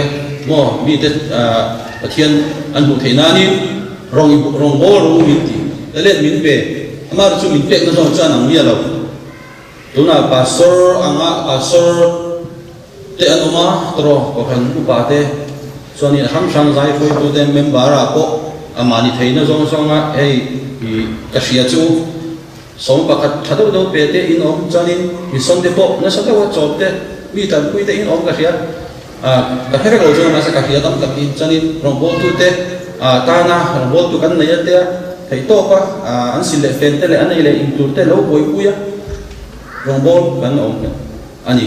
Speaker 1: maw mite Pathian an hmuh theih nanin rawng rawngbawl rawh u min ti, talent min pe, amaherawhchu chu min pekna zawng chuan ang miah lo. Tunah Pastor anga Pastor te an awm a, tawraw Kohhran upa te chuanin a hrang hrang zai hruaitu te member ah pawh amah ni theihna zawng zawnga hei i ka hria chu 11 tha deuh deuh pe te in awm chuanin mission te pawh nasa deuha chawp te mi tanpui te in awm ka hria ka hre vek lo chuan mahse ka hria tam tak hi chuanin rawngbawltu te tana rawngbawltu kan nei a tia theih tawk a an sil leh fen te leh an ei leh in tur te lo buaipui a rawngbawl kan awm a ni.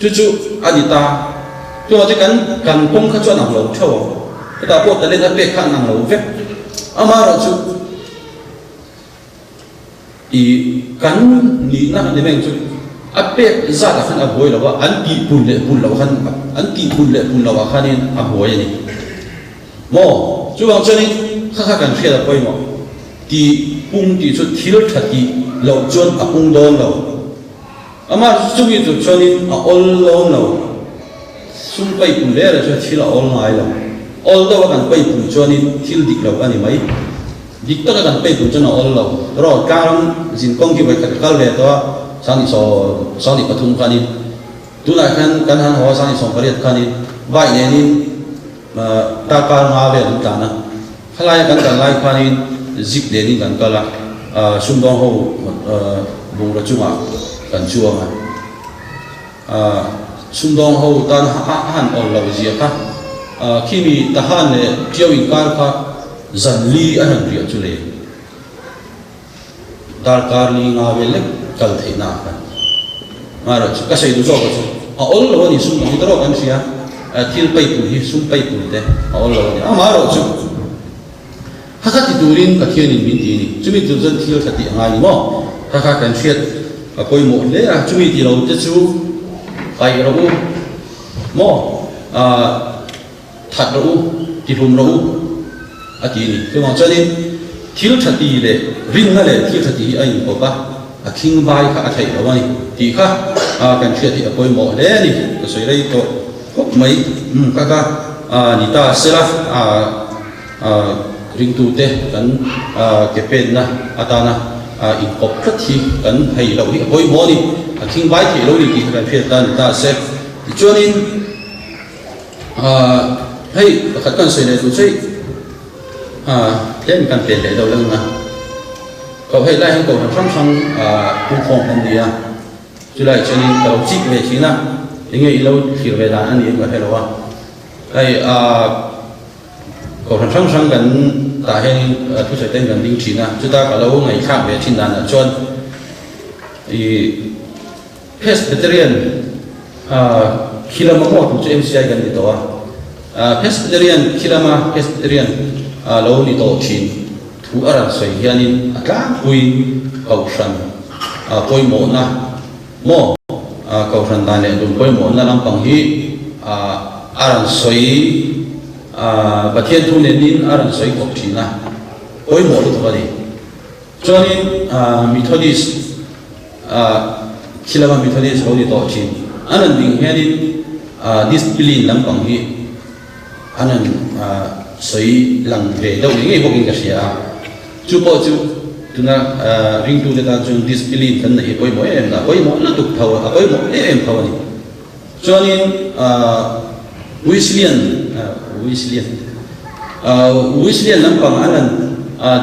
Speaker 1: Chu chu a ni ta. Chuvang chu kan kan kawng kha chu an ang lo theuh ang. Hetah pawh talent a pek kha an ang lo vek. Amaherawhchu i kan nihna kan ti mai ang chu a pek zat ah khan a buai lo a, an tih pun leh pun loh khan an tih pun leh pun loh ah khanin a buai a ni. Maw? Chuvang chuanin kha kha kan hriat a pawimawh. Tih pung tih chu thil tha tih loh chuan a pung dawn lo. Amah chumi tur chuanin a awl dawn lo. Sum paipun rera chuan thil a awl ngai lo. Awl deuha kan paipun chuanin thil dik lo a ni mai. Dik taka kan paipun chuan a awl lo. Rawh tlangram zin kawng khi vawikhat ka kal ve tawh a, 2023 khanin tunah khan kan han haw a, 2018 khanin bike nenin darkar nga vel an tlan a. Khalaia kan kal lai khanin zip nenin kan kal a, sumdawng ho bungraw chungah kan chuang a. Sumdawng ho tan a han awl loh zia kha khimi Tahan leh Ṭiau inkar kha zan li a han riah chu le darkar li nga vel lek kal theihna ah khan amaherawh chu ka sawi duh zawk a chu a awl lo a ni sumdawng hi tawrh kan hria thil paipun hi sum paipun te a awl lo a ni amaherawh chu kha kha ti turin Pathianin min ti a ni. Chumi tur chuan thil tha tih a ngai ni maw? Kha kha kan hriat a pawimawh hle a, chumi ti lo te chu paih rawh u maw? Aah that rawh u, ti hlum rawh u a ti a ni. Chuvang chuanin thil tha ti leh rinna leh thil tha ti hi a inkawp a, a khing vai kha a theih lo a ni tih kha kan hriat hi a pawimawh hle a ni. Ka sawi rei tawh khawp mai. Umm kha kha ni ta sela aah. Ringtute kan ke penna atana inkawp tlat hi kan hei loh hi a pawimawh a ni. A khingbai theih lo ni tih kha kan hriat ta ni ta se. Tichuanin hei pakhat kan sawi leh duh che tlem kan pen leh deuh leng a. Koh hei lai hian kohhran hrang hrang pungkhawm kan ni a. Chulai chuanin ka lo chik ve thin a, enge i lo thlir ve dan a ni em ka hre lo a. Hei Kohhran hrang hrang kan tah hianin thusawi ten kan ding thin a, chuta ka lo ngaihthlak ve thin danah chuan ih Presbyterian khilama maw tih chu MCI kan ti tawh a, Presbyterian khilama Presbyterian lo ni tawh thin thu a rawn sawi hianin a tlangpui kohhran pawimawhna maw kohhran dan leh dun pawimawhna lampang hi a rawn sawi Pathian thu nenin a rawn sawi kawp thin a, pawimawh lutuk a ni. Chuanin Methodist khi lama Methodist lo ni tawh thin an rawn ding hianin discipline lampang hi an rawn sawi lang ve deuh ngei bawkin ka hria a. Chu pawh chu tuna ringtute tan chuan discipline kan neih hi pawimawh em em a, pawimawh lutuk tho a, pawimawh em em tho a ni. Chuanin Wesleyan, Wesleyan, Wesleyan lampang an han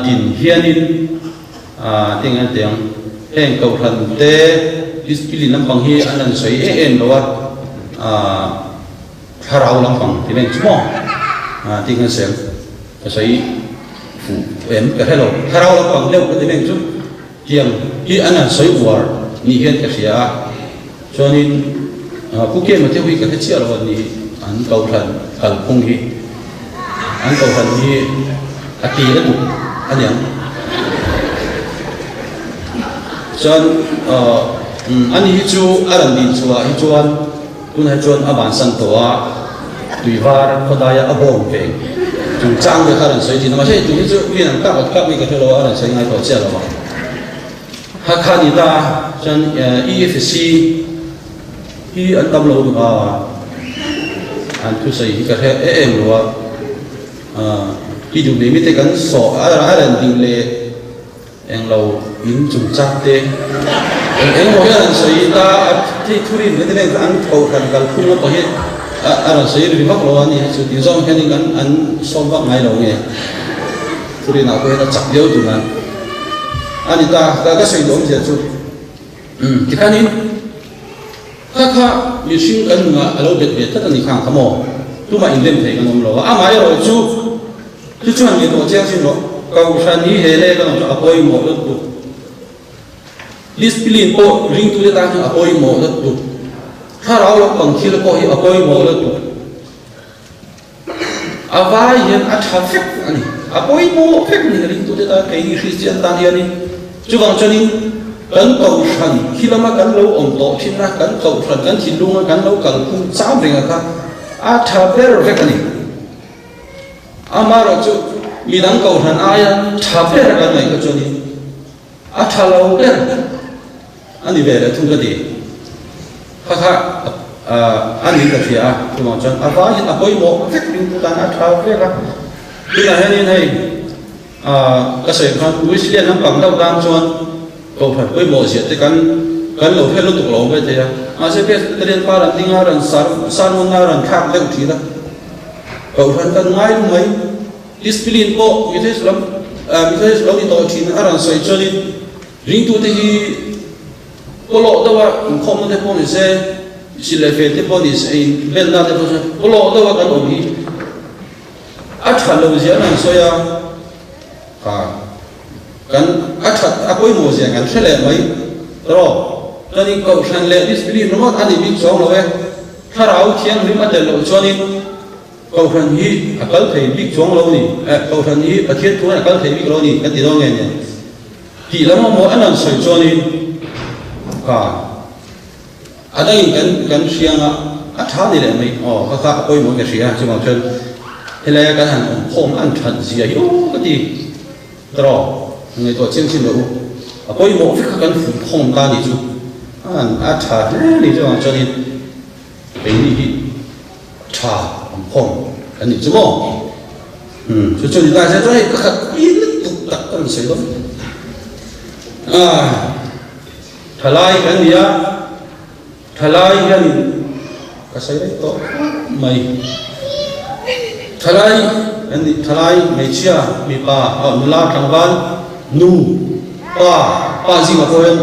Speaker 1: din hianin teng an teng heng kohhran te discipline lampang hi an han sawi em em lo a, thlarau lampang ti nen chu maw tih kan sawi ang ka sawi fuh em ka hre lo thlarau lampang deuh ka ti nen chu tiang hi an han sawi uar ni hian ka hria a chuanin Pu Kema te hi ka hre chiah lo a ni an kohhran kalphung hi an kohhran hi a tir a duh a niang chuan ani hi chu a rawn din chhuah hi chuan Tunah hi chuan a vansan tawh a, tuivar khawdaia a bawm ve chungchang te kha a rawn sawi thin a, mahse tun hi chu mi an kap kap nge ka hre lo a, a rawn sawi ngai tawh chiah lo a. Hakha ni ta chuan EFC hi an tam lo duh a, an thusawi hi ka hre em em lo a, i duh mai mite kan sawh a rawn ding leh. Englo in chungchang te eng eng maw hian an sawi ta a, hei thurin kan ti mek an kohhran kalphung a pawh hi a rawn sawi ri vak lo a ni hi chu tih zawng hianin an an sawm vak ngai lo nge thurin ah pawh hian a chak viau tur an a ni ta ka ka sawi duh awmzia chu umm tikhanin kha kha mihring kan nunah a lo bet ve tlat a ni khang kha maw tumah inrem thei kan awm lo a amaherawh chu Chu chuan min aw chiang sin rawh. Kohhran hi he leh ka chu a pawimawh lutuk. Discipline pawh ringtute tan hian a pawimawh lutuk. Thlarau lampang thil pawh hi a pawimawh lutuk. A vai hian a tha vek a ni. A pawimawh vek a ni ringtute tan keini Kristian tan hianin. Chuvang chuanin kan kohhran khi lama kan lo awm tawh thin a, kan kohhran kan thinlunga kan lo kalphung cham renga kha a tha ber vek a ni. Amaherawhchu midang kohhran aia tha ber kan ngaih kha chuanin a tha lo ber a ni ve leh thung ka ti. Kha kha a ni ka hria a, chuvang chuan a vaiin a pawimawh vek ringtu tan a tha vek a. Tunah hianin hei ka sawi khan Wesley lampang deuh tan chuan kohhran pawimawh zia te kan kan lo hre lutuk lo mai thei a, mahse Presbyterian pa ran dinga ran sermon a ran thlak deuh thin a, kohhran kan ngai lu mai. Discipline pawh Methodist lam Methodist lo ni tawh thin a ran sawi chuanin ringtute hi pawlawh deuha inkhawmna te pawh ni se, silh leh fel te pawh ni se, invenna te pawh ni se, pawlawh deuha kan awm hi a that lo zia an han sawi a, kha kan a that a pawimawh zia kan hre leh mai tawh. Chuanin kohhran leh discipline ringawt a ni bik chuang lo e, thlarau thianghlim a tel loh chuanin kohhran hi a kal thei bik chuang lo a ni, eh kohhran hi Pathian thu hian a kal thei bik lo a ni kan ti dawn nge nia tih lam awmawh an han sawi chuanin kha A dangin kan kan hriang a, a tha ni leh mai. Aw, ka kha a pawimawh ka hria, chuvang chuan helaia kan han awm khawm an that zia hi aw ka ti. Tawh, ngaihtuah chiang chin rawh u. A pawimawh vek kha kan fun khawm ta ni chu. An a tha hle ni chuvang chuanin keini hi tha awm khawm kan nih chu maw. Umm, chu chu ni ta se chuan hei ka khat pui lutuk tak ka rawn sawi dawn. Ah. Thalai kan ni a, thalai hianin ka sawi reng tawh khawp mai. Thalai kan ni, thalai hmeichhia, mipa, aw nula tlangval, nu, pa, pa zingah pawh hian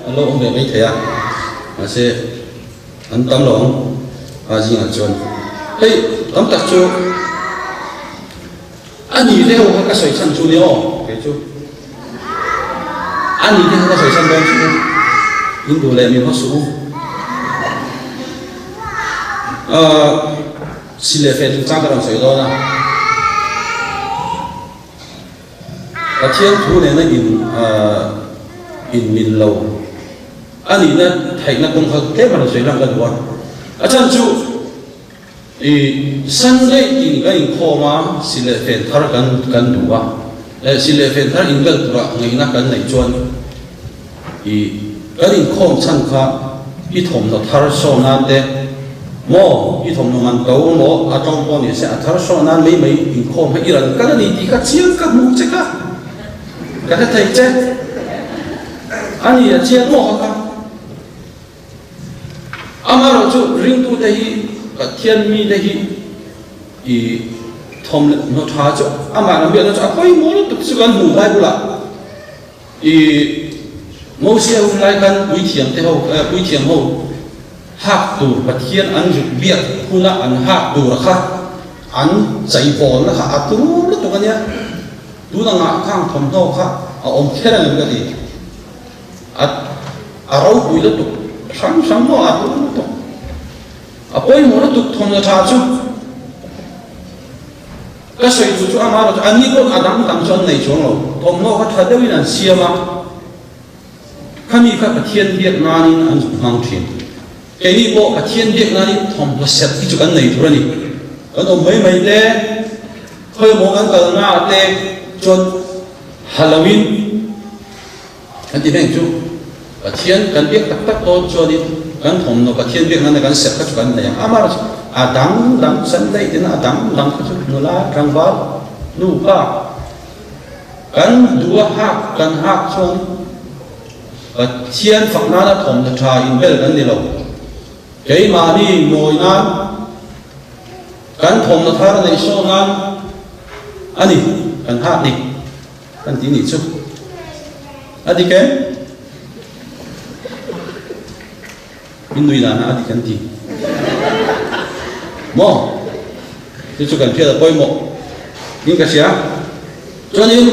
Speaker 1: an lo awm ve mai thei a, mahse an tam lo ang pa zingah chuan. Hei tam tak chu A ni te ho kha ka sawi chhan chu nia aw, kei chu. A ni te kha ka sawi chhan dawn chu in duh leh min hawsuh u. Ahh si leh feh chungchang ka rawn sawi dawn a. Pathian thu nena in ahh in mil lo a nihna theihna kawng kha tlem a rawn sawi lang ka duh a. A chhan chu. I Sunday tin kan inkhawm a, si leh fen thar kan kan duh a, eh si leh fen thar inbel tura ngaihna kan neih chuan i kan inkhawm chhan kha i thawmhnaw thar saw nan te maw i thawmhnaw man to maw a tawng pawh ni se a thar saw nan mai mai inkhawm kha i ran kal a ni tih kha chiang ka hmuh che kha ka hre thei che a ni a chiang maw kha kha. Amaherawh chu ringtute hi Pathian mite hi i thawm leh hnaw tha chu amah lam biakna chu a pawimawh lutuk chu kan hmu Bible ah i Mosia hun lai khan puithiam te ho puithiam ho hak tur Pathian an zuk biak huna an hak tur kha an chaibawlna kha a turu lutuk ania tun angah khang thawmhnaw kha a awm kher ang em ka ti. A a ropui lutuk hrang hrang maw a tum lutuk. A pawimawh lutuk thawmhnaw tha chu ka sawi duh chu ama erawh chu an ni pawh a dang dang chu an nei chuang lo. Thawmhnaw kha tha deuhin an siam a, khami kha Pathian biak nanin an hmang thin. Keini pawh Pathian biak nanin thawmhnaw serh hi chu kan nei tur a ni. Kan awm mai mai te, khawimaw kan kalna ah te chuan ha loin, Kan ti hmeng chu Pathian kan biak tak tak dawn chuanin kan thawmhnaw Pathian biak nana kan serh kha chu kan nei ang. Amaherawhchu a dang dang Sunday tina a dang dang kha chu nula, tlangval, nupa kan duh a hak kan hak chuan Pathian fak nana thawmhnaw tha inbel kan ni lo. Keimahni mawi nan kan thawmhnaw thar neih saw nan a ni kan hak ni. Kan ti nih chu. A dik em? In nui dana a dik an ti. Maw? Chu chu kan hriat a pawimawh. In ka hria. Chuanin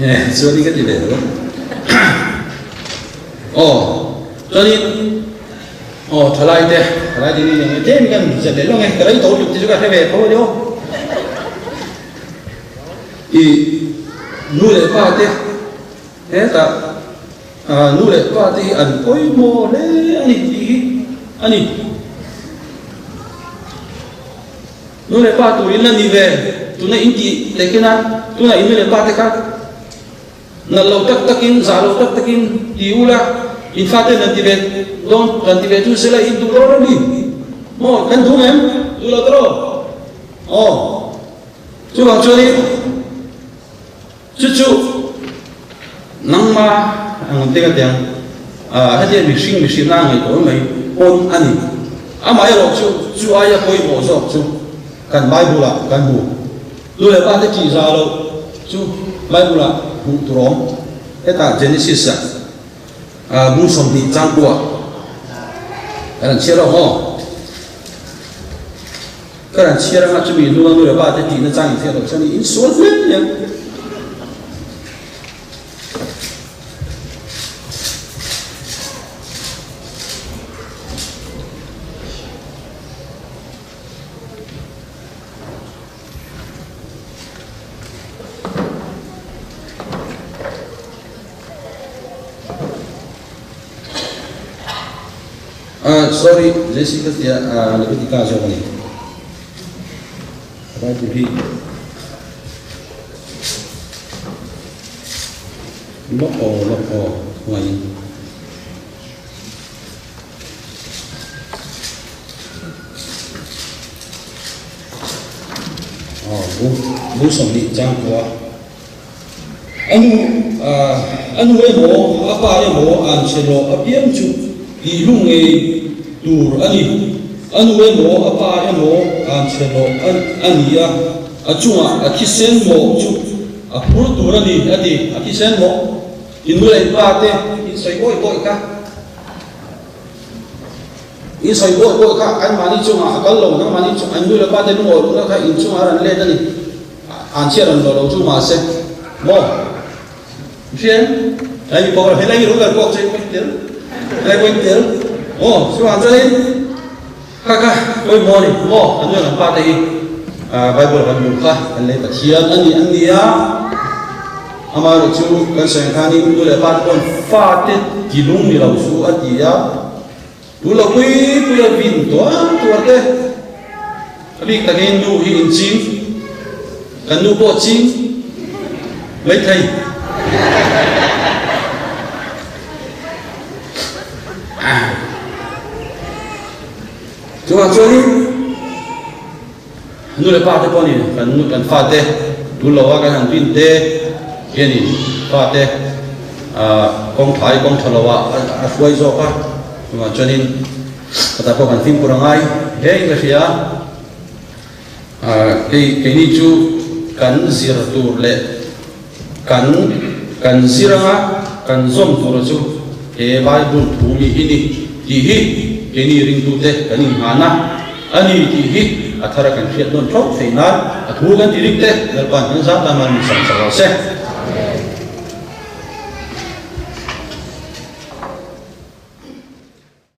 Speaker 1: eh chuanin ka ti ve lo. Aw, chuanin Aw thalai te, thalai te ni nge tlem kan zet leh lawng e, ka rei tawh lutuk te chu ka hre ve tho a ni aw. I nu leh pa te hetah nu leh pa te hi an pawimawh hle a ni tih hi a ni. Nu leh pa tur in la ni ve, tuna in tih leh khin a, tuna in nu leh pa te kha nalh lo tak takin, zah lo tak takin ti ula, in fate nan ti ve dawn, kan ti ve chu sela in duh dawn a ni maw? Kan duh em? Duh lo tawh? Aw, chuvang chuanin Chu chu nangma ang te ka ti ang, hetiang mihring mihrinna a ngaihtuah mai pawn a ni. Amaherawh chu, chu aia pawimawh zawk chu kan Bible-ah kan hmu. Nu leh pa te ṭih za loh chu Bible-ah hmuh tur awm. Hetah Genesis-ah bung 20 changkuah kan han chhiar awm aw. Ka rawn chhiar anga chumi hnua nu leh pa te tihna chang inhriat loh chuan i insual hle mai ang. Ah sorry Jessica tia ah Levitica zawk a ni. Bible hi lawk aw lawk aw hnuaiin. Aw bu bu 20 chang kua. A nu a nu emaw a pa emaw an che lawh apiang chu tih lung ngei tur a ni. A nu emaw a pa emaw an che lawh a ni a, a chungah a thisen mawh chu a phur tur a ni a ti. A thisen mawh in nu leh in pa te in sawi bawih bawih kha. In sawi bawih bawih kha anmahni chungah a kal lo, nangmahni chung an nu leh pa te lungawi lohna kha in chungah a rawn let a ni. An chhiat an lo lo chu mahse maw hrian ai pawh helai hi ruler pawh chei pawh tel helai pawh tel aw chu ang chuanin kha kha koi maw ni maw an nuan an pa te hi bible kan hmuh kha kan lei pathian ani an nia amaherawh chu kan sawi ang khanin nu leh pa te pawn fa te tilung ni lo chu a ti a. Tu lo pui pui a vin tuar tuar te. A bik takin nu hi in ching, kan nu pawh ching mai thei. Chuvang chuanin nu leh pa te pawh ni kan nu kan fate tu lo a kan han vin te hianin fate kawng tha ai kawng tha lo ah a hruai zawk a chuvang chuanin khatah pawh kan fimkhur a ngai hle in ka hria a kei keini chu kan zir tur leh kan kan zir anga kan zawm tur chu he Bible thu mi hi ni tih hi keini ringtute kan innghan a, a ni tih hi a thara kan hriat nawn tho theih nan a thu kan ti rik te Lalpa'n kan zat tan man min sam sak lo se.